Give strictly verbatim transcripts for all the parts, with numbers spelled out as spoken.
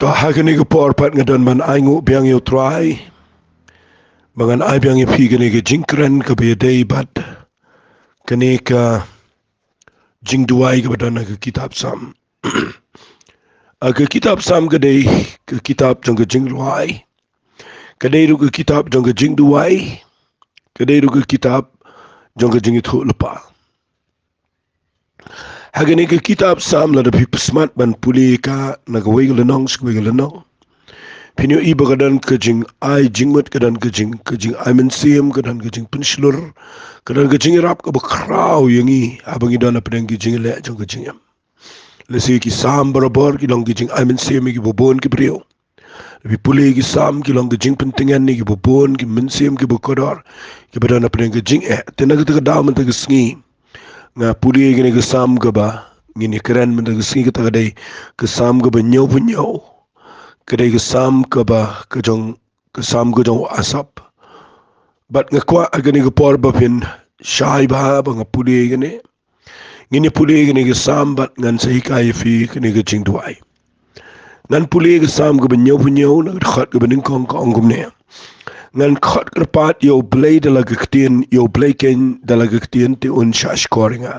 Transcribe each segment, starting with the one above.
Ba ha kane ka por pat nga don ban ai nguh biang ïa u Trai ba ngan ai biang ïa phi kane ka jingkren kaba ïadei bad kane ka jingduwai kaba don ha ka kitab Salm. Ha ka kitab Salm ka dei ka kitab jong ka jingrwai, ka dei ruh ka kitab jong ka jingduwai, ka dei ruh ka kitab jong ka jingïathuhlypa. Ha kane ka kitab Salm lada phi pyrshang ban pule ka na kawei ka lynnong sha kawei ka lynnong, phin ïohi ba ka don ka jingai jingmut, ka don ka jing, ka jingai mynsiem, ka don ka jingpynshlur, ka don ka jingïarap kaba khraw ïa ngi haba ngi don hapdeng ki jingleh jong ka jingim. Lehse ki Salm barabor ki long ki jingai mynsiem ïa kiba bun ki briew. Phi pule ki Salm ki long ki jingpyntngen ïa kiba bun, ki mynsiem kiba kordor kiba don hapdeng ka jingeh. Te na kata ka daw mynta ka sngi nga pule ïa kane ka Salm kaba ngin ïakren mynta ka sngi, kata ka dei ka Salm kaba hynñiewphew hynñiew, ka dei ka Salm kaba ka jong, ka Salm ka jong u Asaph. Bad nga kwah ha kane ka por ba phin shai bha ba nga pule ïa kane. Ngin ïa pule ïa kane ka Salm bad ngan sa hikai ïa phi kane ka jingduwai. Ngan pule ïa ka Salm kaba hynñiewphew hynñiew na ka dkhot kaba nyngkong, ka ong kumne: Ngan khot kyrpad ïa U Blei da la ka ktien, ïa U Blei keiñ da la ka ktien, te un shahshkor ïa nga.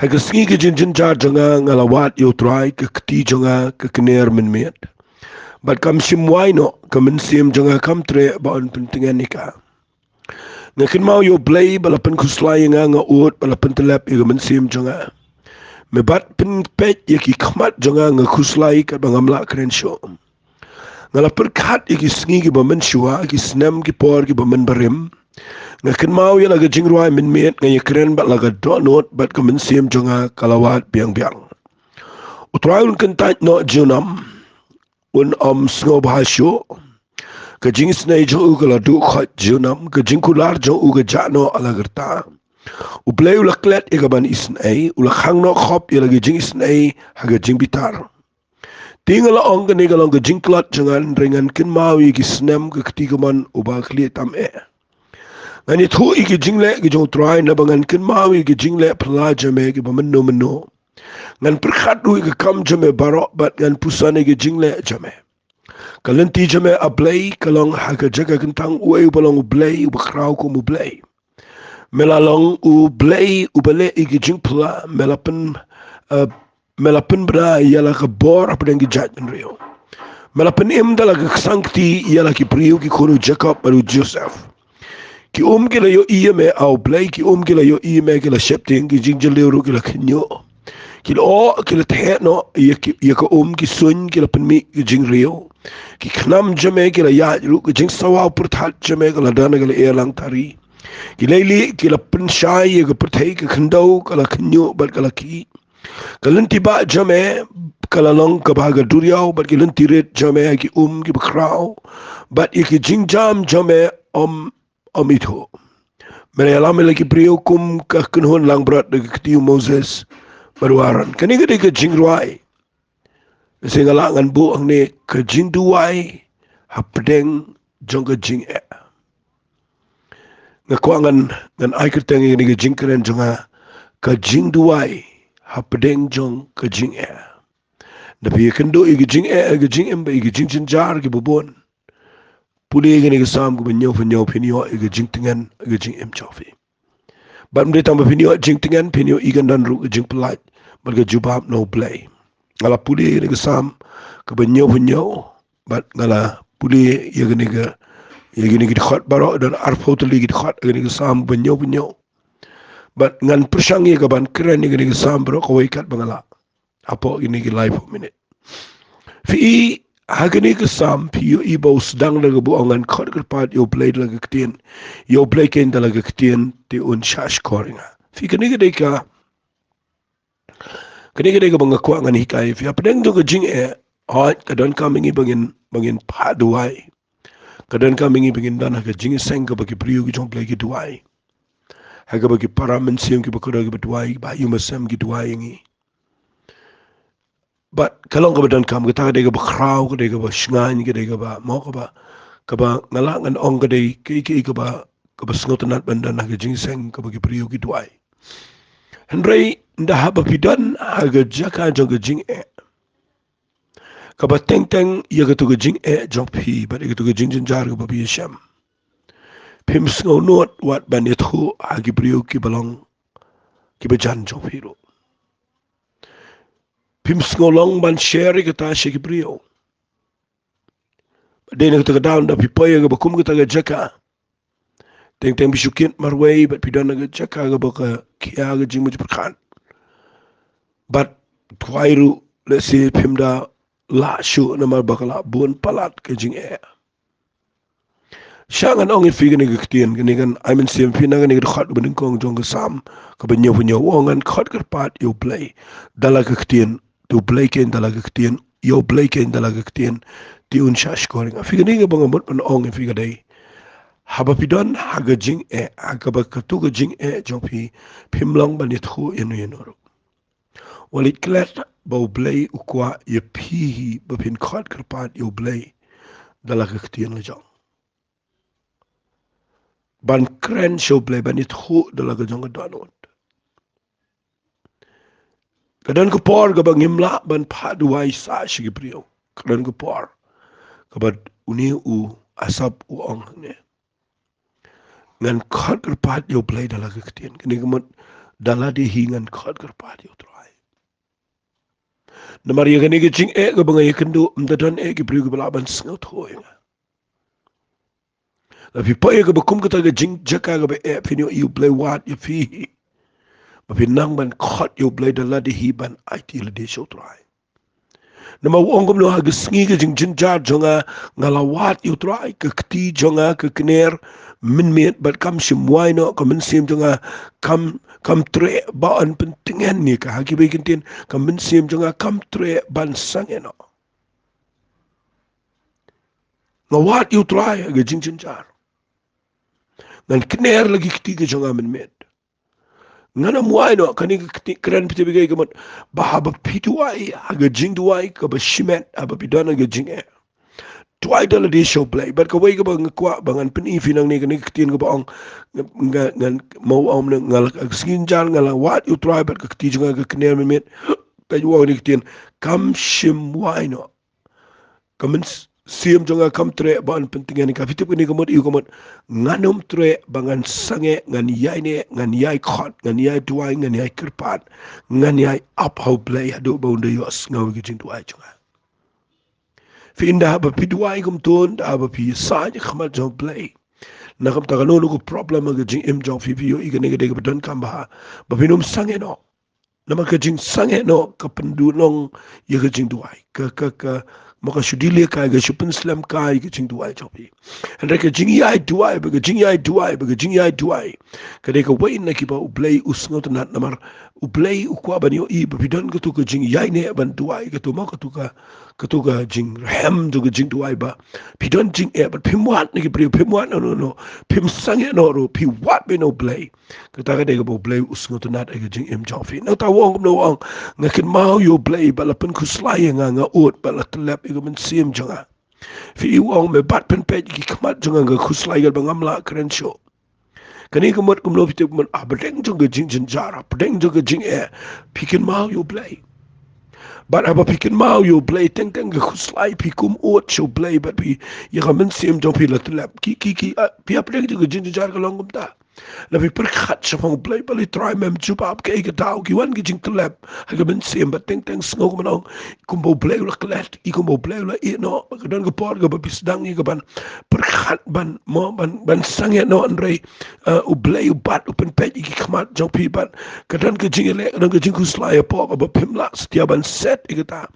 Ha ka sngi ka jingjynjar jong nga nga la wad ïa U Trai, ka kti jong nga ka kner mynmiet. Bad kam shym wai noh, ka mynsiem jong nga kam treh ba un pyntngen ïa ka. Nga kynmaw ïa U Blei ba la pynkhuslai ïa nga, nga ud ba la pyntyllep ïa ka mynsiem jong nga. Me bat pynpeit ïa ki khmat jong nga, nga khuslai katba ngam lah kren shuh. Nga la pyrkhat ïa ki sngi kiba mynshuwa, ki snem ki por kiba mynbarim. Nga kynmaw ïa la ka jingrwai mynmiet, nga ïakren bad la ka dohnud, bad ka mynsiem jong nga ka la wad biang biang. U Trai un kyntait noh junom, un ym sngewbha shuh. Ka jingisynei jong u ka la duh khoit junom, ka jingkular jong u ka jah noh ha la ka rta. U Blei u la klet ïa ka ban isynei, u la khang noh khop ïa la ka jingisynei ha ka jingbitar. Te nga la ong, kane ka long ka jingtlot jong nga, hynrei ngan kynmaw ïa ki snem ka kti kamon uba khlieh tam eh. Ngan ïathuh ïa ki jingleh ki jong U Trai, naba ngan kynmaw ïa ki jingleh phylla jong me kiba mynno mynno. Ngan pyrkhat ruh ïa ka kam jong me baroh, bad ngan puson ïa ki jingleh jong me. Ka lynti jong me, A Blei, ka long ha ka jaka kyntang, uei uba long U Blei uba khraw kum U Blei? Me la long U Blei uba leh ïa ki jingphylla, me la pyn, eh, me la pynbna ïa la ka bor hapdeng ki jaitbynriew. Me la pynim da la ka ksangkti ïa la ki briew, ki khun u Jakob bad u Joseph. Ki um ki la ïohi ïa me, A Blei, ki um ki la ïohi ïa me ki la sheptieng, ki jingjylliew ruh ki la khynñiuh. Ki lyoh ki la theh noh ïa ki, ïa ka um, ki suiñ ki la pynmih ki jingriew. Ki khnam jong me ki la ïaid ruh, ka jingsawa pyrthat jong me ka la don ha ka lyer langtari. Ki leilieh ki la pynshai ïa ka pyrthei, ka khyndew ka la khynñiuh bad ka la khih. Ka lynti bah jong me ka la long kaba ha ka duriaw, bad ki lynti rit jong me ha ki um kiba khraw, bad ïa ki jingjam jong me ym, ym ithuh. Me la ïalam ïa la ki briew kum ka kynhun langbrot da ka kti u Moses bad u Aaron. Kane ka dei ka jingrwai. Shisha nga lah ngan buh hangne, ka jingduwai hapdeng jong ka jingeh. Nga kwah ngan, ngan ai kyrteng ïa kane ka jingkren jong nga, ka jingduwai hapdeng jong ka jingeh. Da phi ïakynduh ïa ka jingeh, ka jingim, bad ïa ka jingjynjar kiba bun, pule ïa kane ka Salm kaba hynñiewphew hynñiew, phin ïoh ïa ka jingtngen ha ka jingim jong phi. Bad ym dei tang ba phin ïoh jingtngen, phin ïoh i kan don ruh ka jingpyllait bad ka jubab na U Blei. Nga la pule ïa kane ka Salm kaba hynñiewphew hynñiew, bad nga la pule ïa kane ka, ïa kine ki dkhot baroh, don arphew tylli ki dkhot ha kane ka Salm kaba hynñiewphew hynñiew. Bad ngan pyrshang ïa ka ban kren ïa kane ka Salm baroh kawei katba nga lah hapoh kine ki laiphew minit. Phi i, ha kane ka Salm phi ïohi ba u sdang da kaba ong, ngan khot kyrpad ïa U Blei da la ka ktien, ïa U Blei keiñ da la ka ktien, te un shahshkor ïa nga. Phi, kane ka dei ka, kane ka dei kaba nga kwah ngan hikai ïa phi. Hapdeng jong ka jingeh, hooid, ka donkam ïa ngi ba ngin, ba ngin phah duwai. Ka donkam ïa ngi ba ngin don ha ka jingïaseng kaba ki briew ki jong U Blei ki duwai, ha kaba ki para mynsiem kiba kordor kiba duwai, ba ha ïing ha sem ki duwai ïa ngi. Bad ka long kaba donkam, kata ka dei kaba khraw, ka dei kaba shngaiñ, ka dei kaba, mo, kaba, kaba nga lah ngan ong ka dei kaei kaei kaba, kaba sngewtynnat ban don ha ka jingïaseng kaba ki briew ki duwai. Hynrei ynda haba phi don ha ka jaka jong ka jingeh, Kaba teng teng ïa katu ka jingeh jong phi bad ïa katu ka jingjynjar kaba phi ïashem. Phim sngew nud wat ban ïathuh ha ki briew kiba long kiba jan jong phi ruh. Phim sngew long ban share ïa kata sha ki briew. Dei na kata ka daw ynda phi poi ïa kaba kum kata ka jaka. Teng teng phi shu kit marwei bad phi don ha ka jaka kaba ka khia ka jingmut jingpyrkhat. Bad khwai ruh lehse phim da lah shuh namar ba ka lah bun palat ka jingeh. Sha ngan ong ïa phi kane ka ktien, kane kan ai mynsiem phi na kane ka dkhot kaba nyngkong jong ka Salm kaba hynñiew phew hynñiew, u ong ngan khot kyrpad ïa U Blei da la ka ktien, te U Blei keiñ da la ka ktien, ïa U Blei keiñ da la ka ktien te un shahshkor ïa nga. Phi, kane kaba nga mut ban ong ïa phi ka dei, haba phi don ha ka jingeh, ha kaba katu ka jingeh jong phi, phim long ban ïathuh ïano ïano ruh. Wat leit klet ba U Blei u kwah ïa phi hi ba phin khot kyrpad ïa U Blei da la ka ktien la jong. Ban kren sha U Blei, ban ïathuh da la ka jong ka dohnud. Ka don ka por kaba ngim lah ban phah duwai sah sha ki briew. Ka don ka por kaba une u Asaph u ong hangne, ngan khot kyrpad ïa U Blei da la ka ktien. Kane ka mut da lade hi ngan khot kyrpad ïa U Trai. Namar ïa kane ka jingeh kaba nga ïakynduh, ym da don eh ki briew kiba lah ban sngewthuh ïa nga. La phi poi ïa kaba kum kata ka jingjaka kaba eh, phin ïohi U Blei wad ïa phi hi ba phin nang ban khot ïa U Blei da lade hi ban aiti lade sha U Trai. Namar u ong kumno, ha ka sngi ka jingjynjar jong nga, nga la wad ïa U Trai, ka kti jong nga ka kner mynmiet bad kam shym wai noh, ka mynsiem jong nga kam, kam treh ba yn pyntngen ïa ka. Ha kiba ïa ki ktien, ka mynsiem jong nga kam treh ban sangeh noh. Nga wad ïa U Trai ha ka jingjynjar. Ngan kner la ki kti ka jong nga mynmiet. Ngan ym wai noh. Kane ka kti-, kren phi tip ïa ka mut ba haba phi duwai ha ka jingduwai kaba shimet, haba phi don ha ka jingeh, duwai da lade sha U Blei. Bad kawei kaba nga kwah ba ngan pyni phi nangne, kane ka ktien kaba ong, nga, ngan, ma u ong ne, nga la, ha ka sngi jynjar nga la wad ïa U Trai bad ka kti jong nga ka kner mynmiet. Ka ju ong kane ka ktien, kam shym wai noh. Ka mynsiem jong nga kam treh ba yn pyntngen ïa ka. Phi tip kane ka mut, ïa ka mut, ngan ym treh ba ngan sangeh, ngan ïaineh, ngan ïai khot, ngan ïai duwai, ngan ïai kyrpad, ngan ïai ap ha U Blei haduh ba un da ïohsngew ïa ka jingduwai jong nga. Phi, ynda haba phi duwai kumto, ynda haba phi ïasaid ha khmat jong U Blei, na ka bynta kano kano ka problem ha ka jingim jong phi, phi ïohi kane ka dei kaba donkam bha ba phin ym sangeh noh. Namar ka jingsangeh noh ka pynduhnong ïa ka jingduwai. Ka, ka, ka, ma ka shu delay kai, ka shu pynslem kai ka jingduwai jong phi. Hynrei ka jingïai duwai, ba ka jingïai duwai, ba ka jingïai duwai, ka dei kawei na kiba U Blei u sngewtynnad, namar U Blei u kwah ban ïohi ba phi don katu ka jingïaineh ban duwai, katu ma katu ka, katu ka jingrhem jong ka jingduwai, ba phi don jingeh bad phim wad na ki briew, phim wad na uno uno, phim sangeh noh ruh, phi wad beit na U Blei. Kata ka dei kaba U Blei u sngewtynnad ha ka jingim jong phi. Nangta u ong kumno, u ong, nga kynmaw ïa U Blei bad la pynkhuslai ïa nga, nga ud bad la tyllep ïa ka mynsiem jong nga. Phi, u ong, me bat pynpeit ïa ki khmat jong nga, nga khuslai katba ngam lah kren shuh. Kane ka mut kumno, phi tip, ka mut hapdeng jong ka jingjynjar, hapdeng jong ka jingeh, phi kynmaw ïa U Blei. Bad haba phi kynmaw ïa U Blei, teng teng ka khuslai, phi kum ud sha U Blei bad phi, ïa ka mynsiem jong phi la tyllep. Ki, ki, ki, ah, phi, hapdeng jong ka jingjynjar ka long kumta. La phi pyrkhat shaphang U Blei, balei Trai mem jubab, kaei ka daw, ki wan ki jingtyllep ha ka mynsiem, bad teng teng sngew kumno, kumba U Blei u la klet, i kumba U Blei u la ïeh noh. Bad ka don ka por kaba phi sdang ïa ka ban pyrkhat, ban mo, ban, ban sangeh noh, hynrei, eh, U Blei u bat, u pynpeit ïa ki khmat jong phi, bad ka don ka jingïaleh, ka don ka jingkhuslai hapoh kaba phim lah satia ban set ïa kata.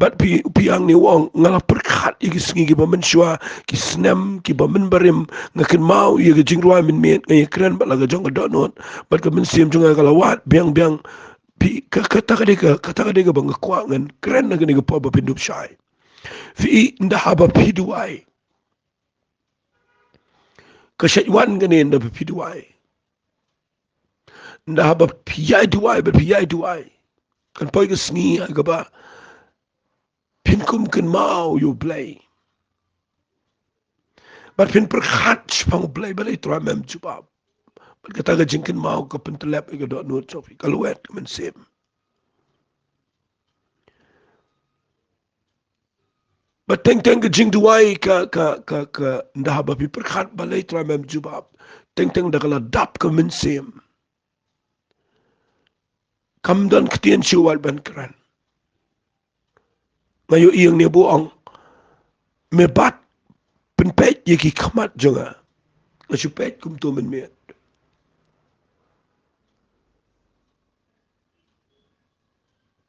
Bad phi, phi ong, ne u ong, nga la pyrkhat ïa ki sngi kiba mynshuwa, ki snem kiba mynbarim, nga kynmaw ïa ka jingrwai mynmiet, nga ïakren bad la ka jong ka dohnud, bad ka mynsiem jong nga ka la wad biang biang. Phi, ka, kata ka dei ka, kata ka dei kaba nga kwah ngan kren ha kane ka por ba phin dup shai. Phi, ynda haba phi duwai, ka shait wan kane, ynda haba phi duwai. Ynda haba phi ïai duwai, bad phi ïai duwai, kan poi ka sngi ha kaba phin kum kynmaw ïa U Blei. Bad phin pyrkhat shaphang U Blei, balei Trai mem jubab. Bad kata ka jingkynmaw ka pyntyllep ïa ka dohnud jong phi, ka lwet ka mynsiem. Ba teng teng ka jingduwai ka, ka, ka, ka, ynda haba phi pyrkhat balei Trai mem jubab. Teng teng da ka la dap ka mynsiem. Kam don ktien shuh wat ban kren. Nga ïohi ïa une u ba ong, me bat pynpeit ïa ki khmat jong nga. Nga shu peit kumto mynmiet.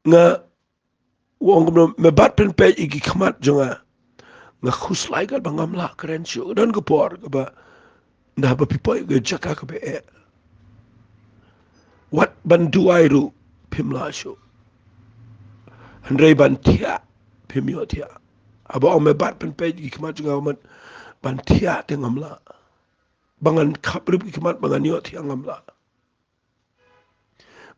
Nga, u ong kumno, me bat pynpeit ïa ki khmat jong nga. Nga khuslai katba ngam lah kren shuh. Don ka por kaba, ynda ba phi poi ka jaka kaba eh, wat ban duwai ruh phim lah shuh. Hynrei ban thiah phim ïohthiah. Haba ong me bat pynpeit ïa ki khmat jong nga, ban thiah te ngam lah. Ba ngan khapkhmat ki khmat, ba ngan ïohthiah ngam lah.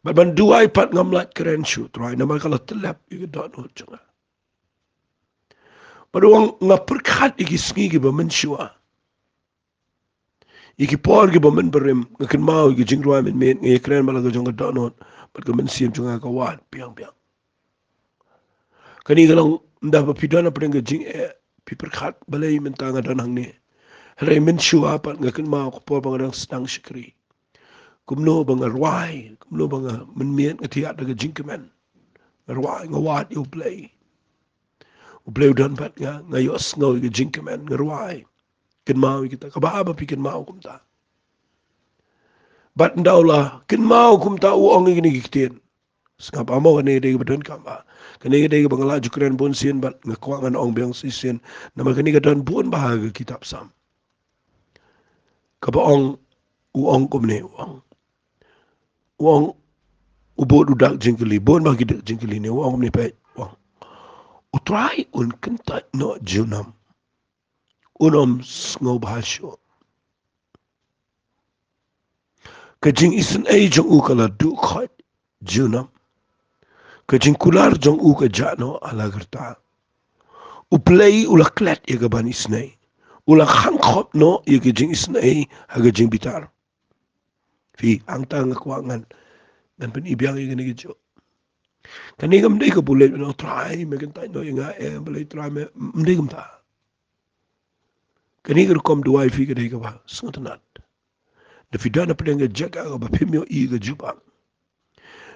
Bad ban duwai pat ngam lah kren shuh Trai, namar ka la tyllep ïa ka dohnud jong nga. Bad u ong, nga pyrkhat ïa ki sngi kiba mynshuwa, ïa ki por kiba mynbarim, nga kynmaw ïa ki jingrwai mynmiet, nga ïakren bad la ka jong ka dohnud bad ka mynsiem jong nga ka wad biang biang. Kane ka long ynda ba phi don hapdeng ka jingeh, phi pyrkhat balei mynta nga don hangne. Hynrei mynshuwa pat nga kynmaw ka por ba nga dang sdang shakri. Kumno ba nga rwai, kumno ba nga mynmiet nga thiah da ka jingkmen. Nga rwai, nga wad ïa U Blei. U Blei u don bad nga, nga ïohsngew ïa ka jingkmen, nga rwai. Kynmaw ïa kita, kaba haba phi kynmaw kumta. Bad ynda u la kynmaw kumta u ong ïa kine ki ktien. Sngap amo, kane ka dei kaba donkam bha. Kane ka dei kaba nga la ju kren bun sien bad nga kwah ngan ong biang shisien. Namar kane ka don bun bha ha ka kitab Salm. Kaba ong, u ong kumne, u ong. U ong, u bud u dak jingkylli, bun bha ki dak jingkylli ne, u ong kumne peit, u ong. U Trai un kyntait noh junom. Un ym sngewbha shuh. Ka jingisynei jong u ka la duh khoit junom. Ka jingkular jong u ka jah noh ala karta. U Blei u la klet ïa ka ban isynei. U la khang khop noh ïa ka jingisynei ha ka jingbitar. Phi, hangta nga kwah ngan, ngan pyni biang ïa kane kajuh. Kane kam dei ka bulet, no, Trai me kyntait noh ïa nga, eh, balei Trai me, ym dei kumta. Kane ka rukom duwai phi ka dei kaba sngewtynnat. Da phi don hapdeng ka jaka kaba phim ïohi ka jubab.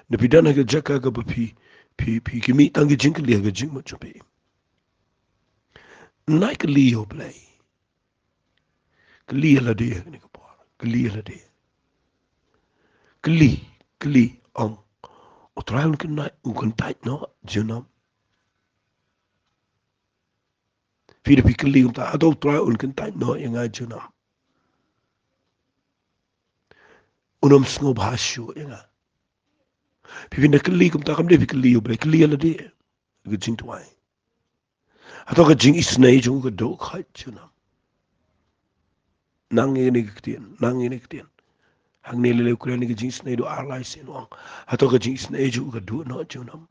Da phi don ha ka jaka kaba phi, phi, phi khmih tang ki jingkylli ha ka jingmut jong phi. Nai kylli ïa U Blei. Kylli ïa lade ha kane ka por. Kylli ïa lade. Kylli, kylli, ong. U Trai un kyntait, un kyntait noh junom. Phi da phi kylli kumta, hato U Trai un kyntait noh ïa nga junom. Un ym sngewbha shuh ïa nga. Phi, phin da kylli kumta, kam dei phi kylli ïa U Blei, kylli ïa lade. Ka jingduwai. Hato ka jingisynei jong u ka duh khoit junom. Nang ïa kane ka ktien, nang ïa kane ka ktien. Hangne lei lei u kren ïa ka jingisynei, duh ar lai sien, u ong. Hato ka jingisynei jong u ka duh noh junom.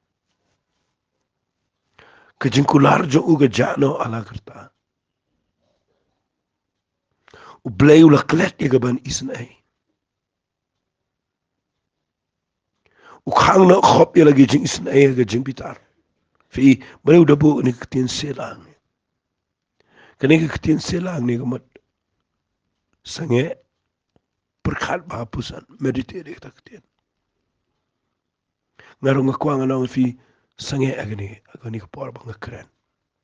Ka jingkular jong u ka jah noh ala karta. U Blei u la klet ïa ka ban isynei. U khang noh khop ïa la ki jingisynei ha ka jingbitar. Phi, balei u da buh kane ka ktien Selah hangne. Kane ka ktien Selah hangne ka mut sangeh, pyrkhat bha, puson, meditate ïa kata ka ktien. Nga ruh nga kwah ngan ong ïa phi sangeh ha kane, ha kane ka por ba nga kren.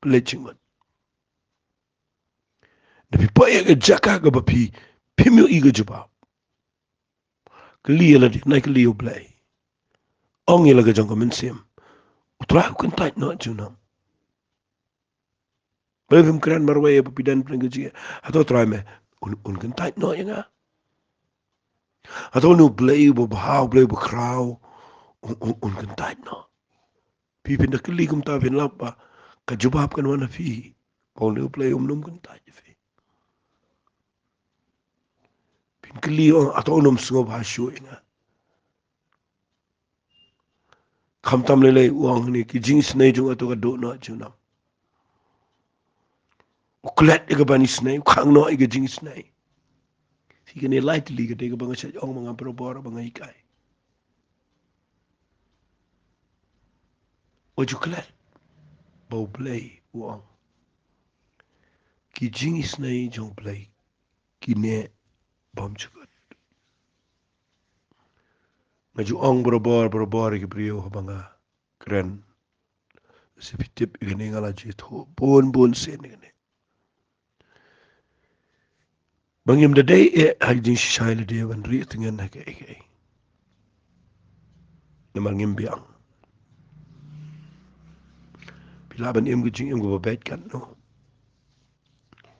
Pynleit jingmut. Da phi poi ha ka jaka kaba phi, phim ïohi ka jubab. Kylli ïa lade, nai kylli ïa U Blei. Ong ïa la ka jong ka mynsiem. U Trai un kyntait noh junom. Balei phim kren marwei haba phi don hapdeng ka jingeh. Hato Trai me un, un kyntait noh ïa nga. Hato une U Blei uba bha, U Blei uba khraw, un, un, un kyntait noh. Phi, phin da kylli kumta, phin lap ba ka jubab kan wan ha phi. Ba une U Blei um, um kyntait ïa phi. Phin kylli, ong, hato un ym sngewbha shuh ïa nga. Khamtam lei lei u ong hangne, ka jingisynei jong u hato ka duh noh junom. U klet ïa ka ban isynei, u khang noh ïa ka jingisynei. Phi, kane lai tylli ka dei kaba nga shait ong ma nga barabor ba nga hikai. Wat ju klet ba U Blei u ong. Ki jingisynei jong U Blei ki neh bymjukut. Nga ju ong barabor, barabor ïa ki briew haba nga kren. Lehse phi tip ïa kane, nga la ju ïathuh bun bun sien ïa kane. Ba ngim da dei eh ha ki jingshisha ïa lade ban rieh tyngen ha kaei kaei. Namar ngim biang. Phi lah ban im ka jingim kaba beit katno.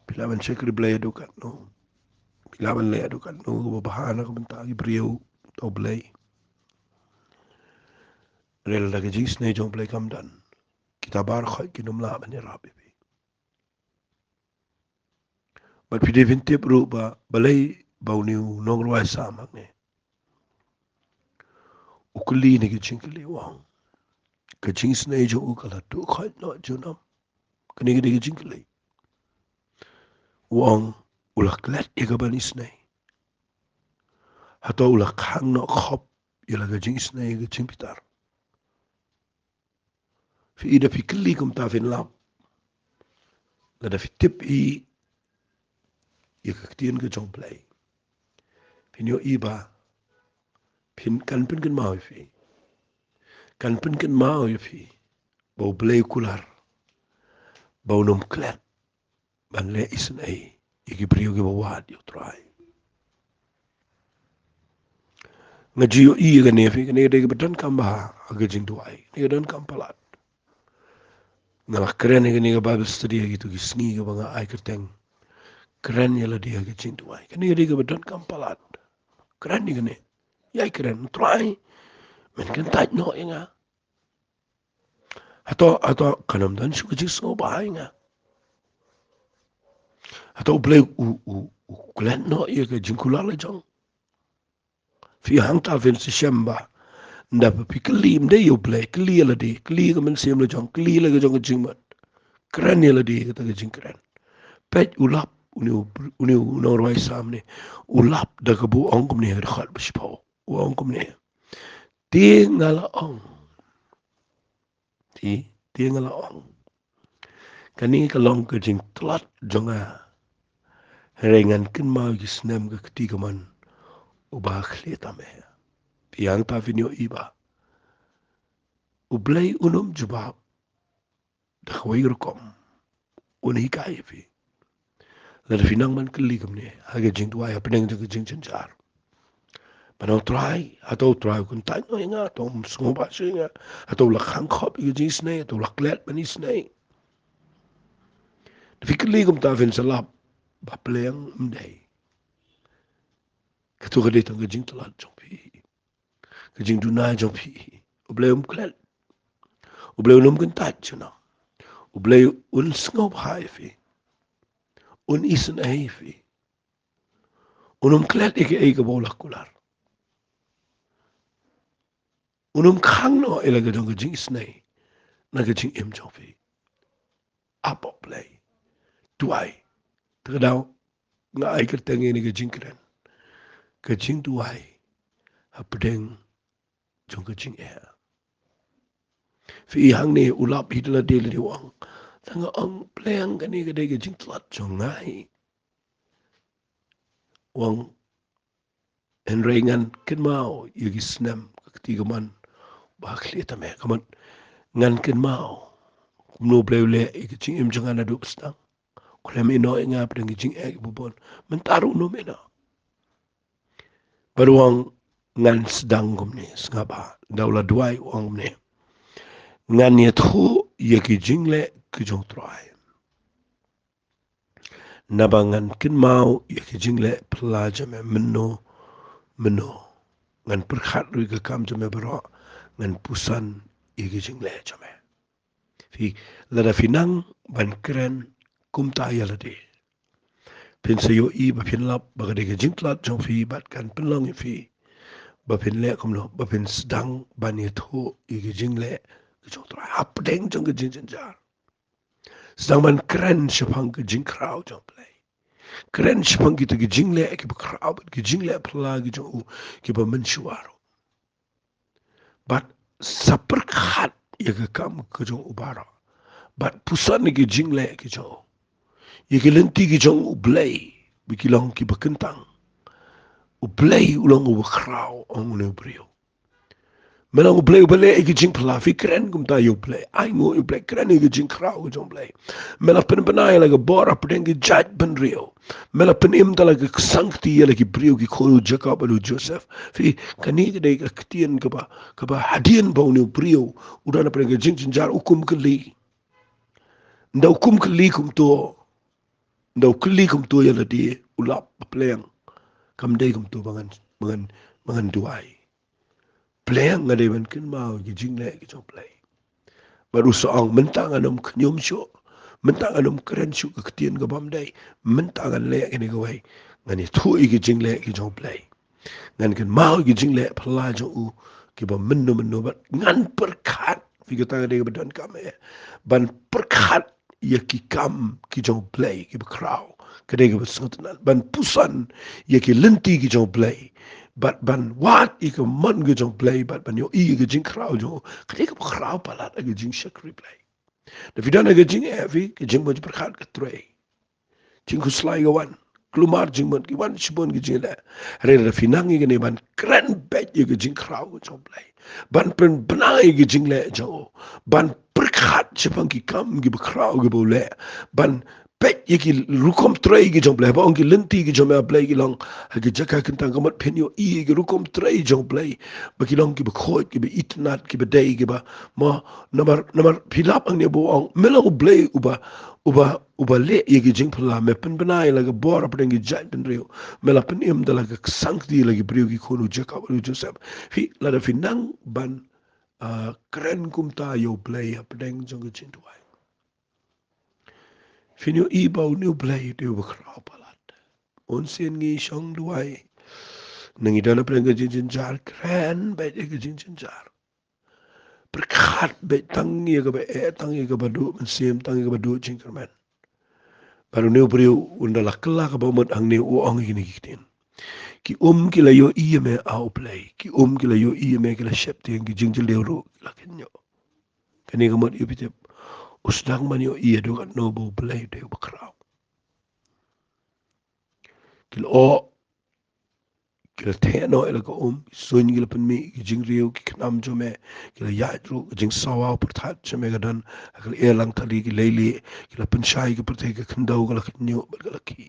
Phi lah ban shakri Blei haduh katno. Phi lah ban leh haduh katno kaba bha na ka bynta ki briew, to Blei. Hynrei lada ka jingisynei jong U Blei kam don, kita baroh khoit kin ym lah ban ïarap ïa phi. Bad phi dei phin tip ruh ba balei ba une u nongrwai Salm hangne u kylli ïa kane ka jingkylli, u ong, ka jingisynei jong u ka la duh khoit noh junom? Kane ka dei ka jingkylli. U ong, u la klet ïa ka ban isynei? Hato u la khang noh khop ïa la ka jingisynei, ïa ka jingbitar? Phi i, da phi kylli kumta phin lap. Lada phi tip i ïa ka ktien ka jong U Blei, phin ïohi ba phin, kan pynkynmaw ïa phi. Kan pynkynmaw ïa phi ba U Blei u kular, ba un ym klet ban leh isynei ïa ki briew kiba wad ïa U Trai. Nga ju ïohi ïa kane, phi, kane ka dei kaba donkam bha ha ka jingduwai, kane ka donkam palat. Nga la kren ïa kane ka Bible study ha kito ki sngi kaba nga ai kyrteng, kren ïa lade ha ka jingduwai. Kane ka dei kaba donkam palat. Kren ïa kane. Ïai kren, Trai, men kyntait noh ïa nga. Hato, hato kan ym don shuh ka jingsngewbha ïa nga? Hato U Blei u, u, u klet noh ïa ka jingkular la jong? Phi, hangta phin sa shem ba, nda ba phi kylli, ym dei ïa U Blei, kylli ïa lade, kylli ïa ka mynsiem la jong, kylli ïa la ka jong ka jingmut. Kren ïa lade kata ka jingkren. Peit, u lap, une u, une u nongrwai Salm ne, u lap da kaba u ong kumne, ha dkhot ba shiphew. U ong kumne. Te nga la ong. Te, te nga la ong, kane ka long ka jingtlot jong nga. Hynrei ngan kynmaw ïa ki snem ka kti kamon uba khlieh tam eh. Phi, hangta phin ïohi ba U Blei un ym jubab da kawei ka rukom. Un hikai ïa phi. Lada phi nang ban kylli kumne ha ka jingduwai, hapdeng jong ka jingjynjar, ban ong, Trai, hato U Trai u kyntait noh ïa nga, hato um sngewbha shuh ïa nga, hato u la khang khop ïa ka jingisynei, hato u la klet ban isynei? Da phi kylli kumta phin sa lap ba pleng, ym dei. Kato ka dei tang ka jingtlot jong phi, ka jingduna jong phi. U Blei um klet. U Blei un ym kyntait junom. U Blei un sngewbha ïa phi. Un isynei ïa phi. Un ym klet ïa kaei kaba u la kular. Un ym khang noh ïa la ka jong ka jingisynei na ka jingim jong phi. Ap ha U Blei. Duwai. Te ka daw nga ai kyrteng ïa kane ka jingkren, ka jingduwai hapdeng jong ka jingeh. Phi, hangne u lap hi da lade, lade u ong, tang nga ong, pleng, kane ka dei ka jingtlot jong nga hi. U ong, hynrei ngan kynmaw ïa ki snem ka kti kamon uba khlieh tam eh. Kamon, ngan kynmaw kumno U Blei u leh ïa ka jingim jong nga naduh ba sdang. Khlem ïehnoh ïa nga hapdeng ki jingeh kiba bun. Mynta ruh un ym ïehnoh. Bad u ong, ngan sdang kumne, sngap bha. Da u la duwai u ong kumne, ngan ïathuh ïa ki jingleh ki jong U Trai. Naba ngan kynmaw ïa ki jingleh phylla jong me mynno mynno. Ngan pyrkhat ruh ïa ka kam jong me baroh, ngan puson ïa ki jingleh jong me. Phi, lada phi nang ban kren kumta ïa lade, phin sa ïohi ba phin lap ba ka dei ka jingtlot jong phi, bad kan pynlong ïa phi ba phin leh kumno, ba phin sdang ban ïathuh ïa ki jingleh ki jong U Trai hapdeng jong ka jingjynjar. Sdang ban kren shaphang ka jingkhraw jong U Blei. Kren shaphang kita ki jingleh kiba khraw bad ki jingleh phylla ki jong u kiba mynshuwa ruh. Bad sa pyrkhat ïa ka kam ka jong u baroh. Bad puson ïa ki jingleh ki jong u. ïa ki lynti ki jong U Blei ba ki long kiba kyntang. U Blei u long uba khraw, ong une u briew. Me long U Blei uba leh ïa ki jingphylla, phi kren kumta ïa U Blei. Ai nguh ïa U Blei, kren ïa ki jingkhraw ki jong U Blei. Me la pynbna ïa la ka bor hapdeng ki jaitbynriew. Me la pynim da la ka ksangkti ïa la ki briew, ki khun u Jakob bad u Joseph. Phi, kane ka dei ka ktien kaba, kaba hadien ba une u briew u don hapdeng ka jingjynjar, u kum kylli. Ynda u kum kylli kumto, ynda u kylli kumto ïa lade, u lap ba pleng. Kam dei kumto ba ngan, ba ngan, ba ngan duwai. Pleng, nga dei ban kynmaw ïa ki jingleh ki jong U Blei. Bad u sa ong, mynta ngan ym khñium shuh, mynta ngan ym kren shuh ka ktien ka bym dei, mynta ngan leh kane kawei, ngan ïathuh ïa ki jingleh ki jong U Blei. Ngan kynmaw ïa ki jingleh phylla jong u kiba mynno mynno, bad ngan pyrkhat, phi, kata ka dei kaba donkam eh, ban pyrkhat ïa ki kam ki jong U Blei kiba khraw. Ka dei kaba sngewtynnat ban puson ïa ki lynti ki jong U Blei, bad ban wad ïa ka mon ka jong U Blei, bad ban ïohi ïa ka jingkhraw jong u. Ka dei kaba khraw palat ha ka jingshakri Blei. Da phi don ha ka jingeh, phi, ka jingmut jingpyrkhat ka trei. Jingkhuslai ka wan. Kulmar jingmut, ki wan shibun ki jingleh. Hynrei lada phi nang ïa kane ban kren beit ïa ka jingkhraw ka jong U Blei, ban pynbna ïa ka jingleh jong u, ban pyrkhat shaphang ki kam kiba khraw kiba u leh, ban peit ïa ki rukom trei ki jong U Blei. Ba ong ki lynti ki jong me, A Blei, ki long ha ki jaka kyntang, ka mut phin ïohi ïa ki rukom trei jong U Blei ba ki long kiba khuid, kiba itynnad, kiba dei, kiba, mo, namar, namar phi lap hangne ba u ong, me long U Blei uba, uba uba leh ïa ki jingphylla, me pynbna ïa la ka bor hapdeng ki jaitbynriew, me la pynim da la ka ksangkti ïa la ki briew, ki khun u Jakob, u Joseph. Phi, lada phi nang ban, ah, kren kumta ïa U Blei hapdeng jong ka jingduwai, phin ïohi ba une U Blei u dei uba khraw palat. Bun sien ngi shong duwai, ngi don hapdeng ka jingjynjar, kren beit ïa ka jingjynjar. Pyrkhat beit tang ïa kaba eh, tang ïa kaba duh mynsiem, tang ïa kaba duh jingkyrmen. Bad une u briew, ynda la kylla kaba mut hangne, u ong ïa kine ki ktien. Ki um ki la ïohi ïa me, A U Blei. Ki um ki la ïohi ïa me, ki la sheptieng, ki jingjylliew ruh ki la kynñiuh. Kane ka mut, ïa phi tip, u sdang ban ïohi haduh katno ba U Blei u dei uba khraw. Ki la oh, ki la theh noh ïa la ka um, ki suiñ ki la pynmih, ki jingriew, ki khnam jong me ki la ïaid ruh, ka jingsawa pyrthat jong me ka don ha ka lyer lang thali, ki leilieh ki la pynshai, ka pyrthei ka khyndew ka la kynñiuh bad ka la khih.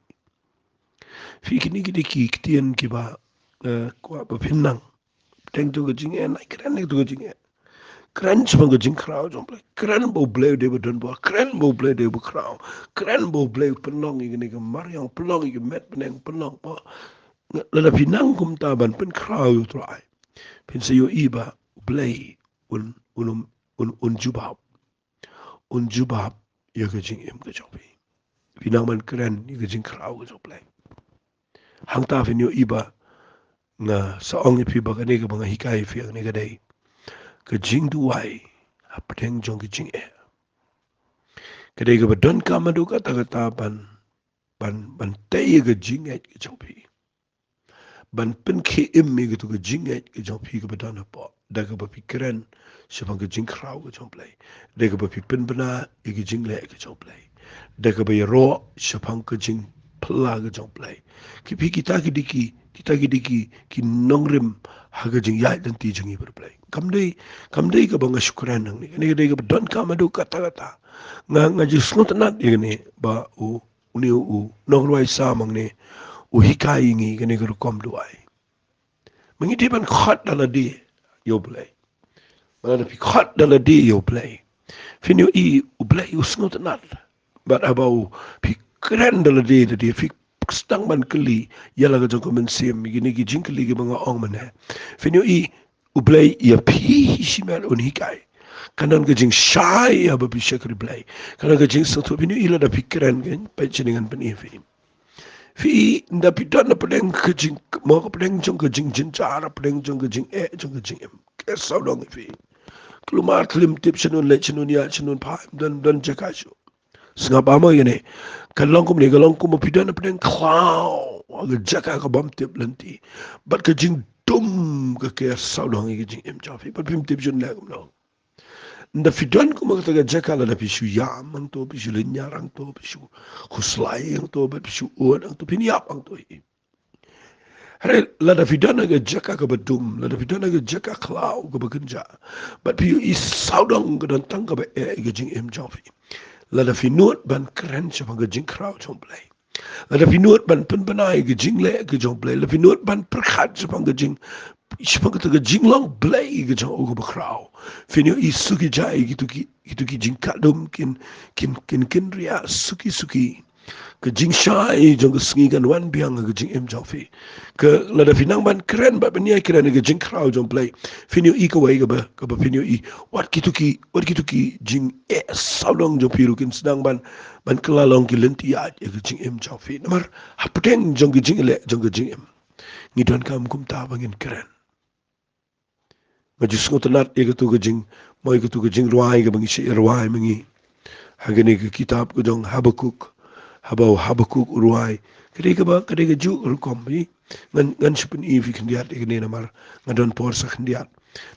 Phi, kine ki dei ki ktien kiba, eh, kwah ba phin nang. Hapdeng jong ka jingeh, nai kren hapdeng jong ka jingeh. Kren shaphang ka jingkhraw jong U Blei. Kren ba U Blei u dei uba donbor. Kren ba U Blei u dei uba khraw. Kren ba U Blei u pynlong ïa kane ka mariang, pynlong ïa ka met bneng, pynlong ba, lada phi nang kumta ban pynkhraw ïa U Trai, phin sa ïohi ba U Blei un, un, un, un jubab. Un jubab ïa ka jingim ka jong phi. Phi nang ban kren ïa ka jingkhraw ka jong U Blei. Hangta phin ïohi ba nga sa ong ïa phi ba kane kaba nga hikai ïa phi hangne ka dei ka jingduwai hapdeng jong ka jingeh. Ka dei kaba donkam haduh katta katta ban, ban, ban tei ïa ka jingngeit ka jong phi. Ban pynkhie im ïa katu ka jingngeit ka jong phi kaba don hapoh, da kaba phi kren shaphang ka jingkhraw ka jong U Blei, da kaba phi pynbna ïa ka jingleh ka jong U Blei, da kaba ïaroh shaphang ka jingphylla ka jong U Blei. Ki phi, kita ki dei ki, kita ki dei ki, ki nongrim ha ka jingïaid lynti jong ngi bad U Blei. Kam dei, kam dei kaba nga shu kren hangne. Kane ka dei kaba donkam haduh katta katta. Nga, nga ju sngewtynnad ïa kane ba u, une u nongrwai Salm hangne u hikai ïa ngi kane ka rukom duwai. Ma ngi dei ban khot da lade ïa U Blei. Ma lada phi khot da lade ïa U Blei, phin ïohi U Blei u sngewtynnad. Bad haba u, phi kren da lade, lade, phi sdang ban kylli ïa la ka jong ka mynsiem, kine ki jingkylli kiba nga ong mynne, phin ïohi U Blei ïa phi hi shimet un hikai. Kan don ka jingshai ïa ba phi shakri Blei. Kan don ka jingsngewthuh, phin ïohi lada phi kren, kan peit shane, ngan pyni ïa phi. Phi, ynda phi don hapdeng ka jing, mo, hapdeng jong ka jingjynjar, hapdeng jong ka jingeh jong ka jingim, ka sawdong ïa phi. Kulmar khlem tip shanun leit, shanun ïaid, shanun phai, ym don, ym don jaka shuh. Sngap, amo ïa ne, ka long kumne, ka long kumba phi don hapdeng khlaw, ha ka jaka ka bym tip lynti. Bad ka jingdum ka ker sawdong ïa ka jingim jong phi, bad phim tip shun leh kumno. Nda phi don kumba kata ka jaka, lada phi shu ïam hangto, phi shu lynñiar hangto, phi shu khuslai hangto, bad phi shu ud hangto, phin ïap hangto hi. Hynrei lada phi don ha ka jaka kaba dum, lada phi don ha ka jaka khlaw kaba kynjah, bad phi ïohi sawdong ka don tang kaba eh ïa ka jingim jong phi, lada phi nud ban kren shaphang ka jingkhraw jong U Blei, lada phi nud ban pynbna ïa ka jingleh ka jong U Blei, lada phi nud ban pyrkhat shaphang ka jing, shaphang kata ka jinglong Blei ka jong U kaba khraw, phin ïohi suki jai kito ki, kito ki jingkhatdum kin, kin, kin, kin riah suki suki. Ka jingshai jong ka sngi kan wan biang ha ka jingim jong phi. Ka lada phi nang ban kren bad ban ïai kren ïa ka jingkhraw jong U Blei, phin ïohi kawei kaba, kaba phin ïohi, wat kito ki, wat kito ki jingeh sawdong jong phi ruh kin sdang ban, ban kylla long ki lynti ïaid ïa ka jingim jong phi. Namar hapdeng jong ka jingleh jong ka jingim, ngi donkam kumta ba ngin kren. Nga ju sngewtynnat ïa katu ka jing, mo ïa katu ka jingrwai kaba ngi shait rwai ma ngi ha kane ka kitab ka jong Habakuk. Haba u Habakuk u rwai, ka dei kaba, ka dei kajuh ka rukom hi. Ngan, ngan shu pyni ïa phi khyndiat ïa kane namar nga don por sa khyndiat.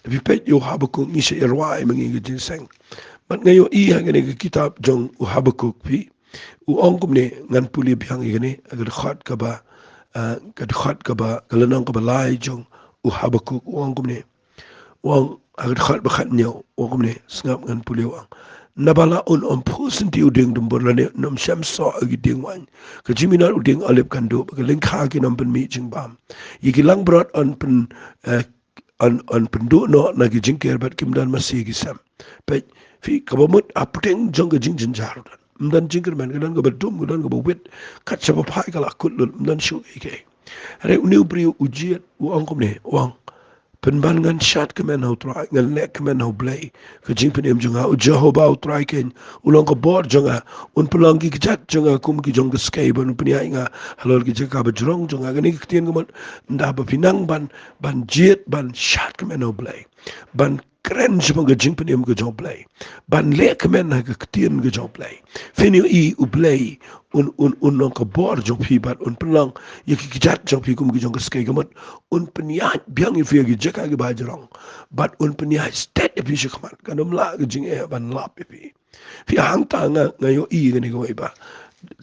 Lada phi peit ïa u Habakuk, ngi shait rwai ma ngi ka jingïaseng. Bad nga ïohi ha kane ka kitab jong u Habakuk phi, u ong kumne, ngan pule biang ïa kane, ha ka dkhot kaba, ah, ka dkhot kaba, ka lynnong kaba lai jong u Habakuk, u ong kumne. U ong, ha ka dkhot ba khathynñiew, u ong kumne, sngap ngan pule, u ong. Naba la un ym phuh senti u dieng dumbur lane un ym shem soh ïa ki dieng waiñ. Ka jingminot u dieng olib kan duh, bad ka lyngkha kin ym pynmih jingbam. Ïa ki langbrot yn pyn, eh, yn, yn pynduh noh na ki jingker bad kim don masi ki sem. Peit, phi, kaba mut hapdeng jong ka jingjynjar. Ym don jingkyrmen, ka don kaba dum, ka don kaba wit, kat shaba phai ka la kut lut, ym don shuh kiei kiei. Hynrei une u briew u jied, u ong kumne, u ong. Pynban ngan shad kmen ha U Trai, ngan leh kmen ha U Blei. Ka jingpynim jong nga, U Jehobah U Trai keiñ u long ka bor jong nga, un pynlong ki kjat jong nga kum ki jong ka skei, bad un pynïaid ïa nga halor ki jaka bajrong jong nga. Kane ka ktien ka mut, nda ba phi nang ban, ban jied, ban shad kmen ha U Blei, ban kren shaphang ka jingpynim ka jong U Blei, ban leh kmen ha ka ktien ka jong U Blei, phin ïohi U Blei un, un, un long ka bor jong phi bad un pynlong ïa ki kjat jong phi kum ki jong ka skei, ka mut un pynïaid biang ïa phi ha ki jaka kiba jrong, bad un pynïaid stet ïa phi shakhmat, kan ym lah ka jingeh ban lap ïa phi. Phi, hangta nga, nga ïohi kane kawei ba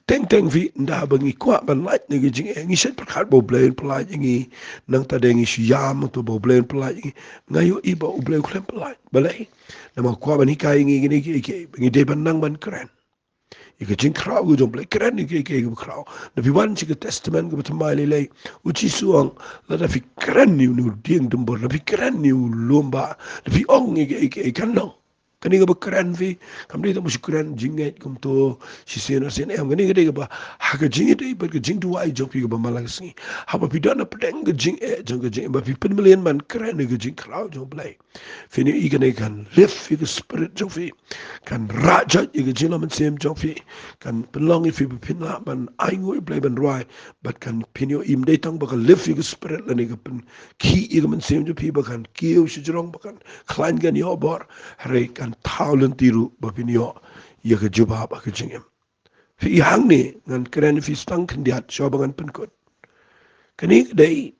teng teng phi, nda ba ngi kwah ban lait na ki jingeh, ngi shait pyrkhat ba U Blei un pynlait ïa ngi. Nangta de ngi shu ïam to ba U Blei un pynlait ïa ngi. Nga ïohi ba U Blei u khlem pynlait. Balei? Namar u kwah ban hikai ïa ngi kine kiei kiei, ba ngi dei ban nang ban kren ïa ka jingkhraw ka jong U Blei, kren ïa kiei kiei kaba khraw. Lada phi wan sha ka Testament kaba thymmai lei lei, U Jisu u ong, lada phi kren ïa une u dieng dumbur, lada phi kren ïa u lum bah, lada phi ong ïa kiei kiei kan long. Kane kaba kren phi, kam dei tang ba shu kren jingngeit kumto shisien arsien, em, kane ka dei kaba ha ka jingïadei bad ka jingduwai jong phi kaba man la ka sngi. Haba phi don hapdeng ka jingeh jong ka jingeh, ba phi pynmlien ban kren ïa ka jingkhraw jong U Blei, phin ïohi kane kan lift ïa ka spirit jong phi, kan rah joit ïa ka jinglong mynsiem jong phi, kan pynlong ïa phi ba phin lah ban ainguh ïa U Blei ban rwai, bad kan, phin ïohi, ym dei tang ba ka lift ïa ka spirit lane ka pynkhih ïa ka mynsiem jong phi ba kan kiew shajrong, ba kan khlaiñ, kan ïoh bor, hynrei kan thaw lynti ruh ba phin ïoh ïa ka jubab ha ka jingim. Phi, hangne ngan kren ïa phi tang khyndiat shuwa ba ngan pynkut. Kane ka dei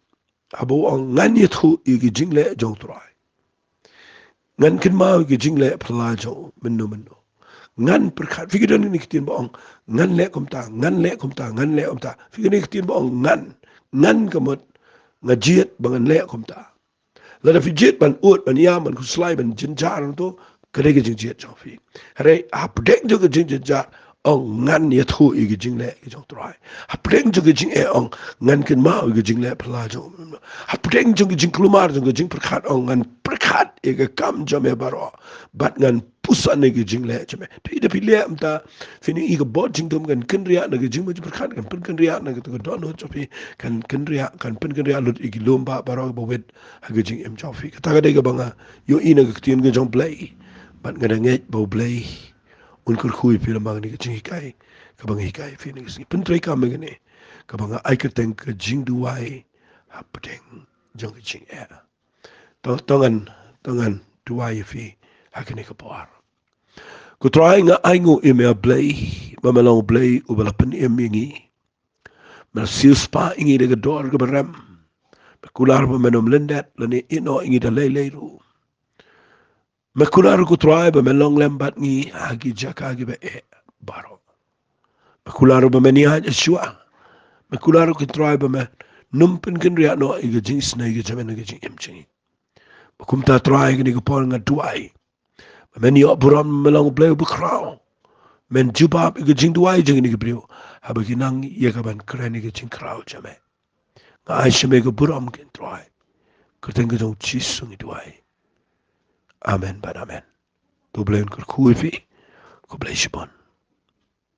haba u ong, ngan ïathuh ïa ka jingleh jong U Trai. Ngan kynmaw ïa ka jingleh phylla jong u mynno mynno. Ngan pyrkhat, phi, ka don kine ki ktien ba ong, ngan leh kumta, ngan leh kumta, ngan leh kumta. Phi, kine ki ktien ba ong ngan, ngan ka mut nga jied ba ngan leh kumta. Lada phi jied ban ud, ban ïam, ban khuslai, ban jynjar hangto, ka dei ka jingjied jong phi. Hynrei hapdeng jong ka jingjynjar, ong, ngan ïathuh ïa ka jingleh ka jong U Trai. Hapdeng jong ka jingeh, ong, ngan kynmaw ïa ka jingleh phylla jong u. Hapdeng jong ka jingkulmar jong ka jingpyrkhat, ong, ngan pyrkhat ïa ka kam jong me baroh, bad ngan puson ïa ka jingleh jong me. Te lada phi leh kumta, phin ïohi ka bor jingdum kan kynriah na ka jingmut jingpyrkhat, kan pynkynriah na ka, ka dohnud jong phi, kan kynriah, kan pynkynriah lut ïa ki lum bah baroh ba wit ha ka jingim jong phi. Kata ka dei kaba nga ïohi na ka ktien ka jong U Blei. Bad nga da ngeit ba U Blei un kyrkhu ïa phi lyngba kane ka jinghikai kaba nga hikai ïa phi kane ka sngi. Pyntreikam ïa kane kaba nga ai kyrteng ka jingduwai hapdeng jong ka jingeh. To, to ngan, to ngan duwai ïa phi ha kane ka por. Ko Trai, nga ainguh ïa me, A Blei, ba me long U Blei uba la pynim ïa ngi. Me la siewspah ïa ngi da ka dor kaba rem. Me kular ba men ym lyndet lane ïehnoh ïa ngi da lei lei ruh. Me kular ko Trai ba me long lem bad ngi ha ki jaka ki ba eh baroh. Me kular ba me niat Yeshua. Me kular ko Trai ba me num pynkynriah noh ïa ka jingisynei ka jingim ka jingim jong ngi. Ba kumta Trai kane ka por nga duwai ba men ïoh burom, me long Blei ba khraw. Men jubab ïa ka jingduwai jong kine ki briew haba ki nang ïa ka ban kren ïa ka jingkhraw jong me. Nga ai sha me ka burom ko Trai. Kyrteng ka jong Jisu ngi duwai. Amen bad amen. To Blei un kyrkhu ïa phi. Ko Blei shibun.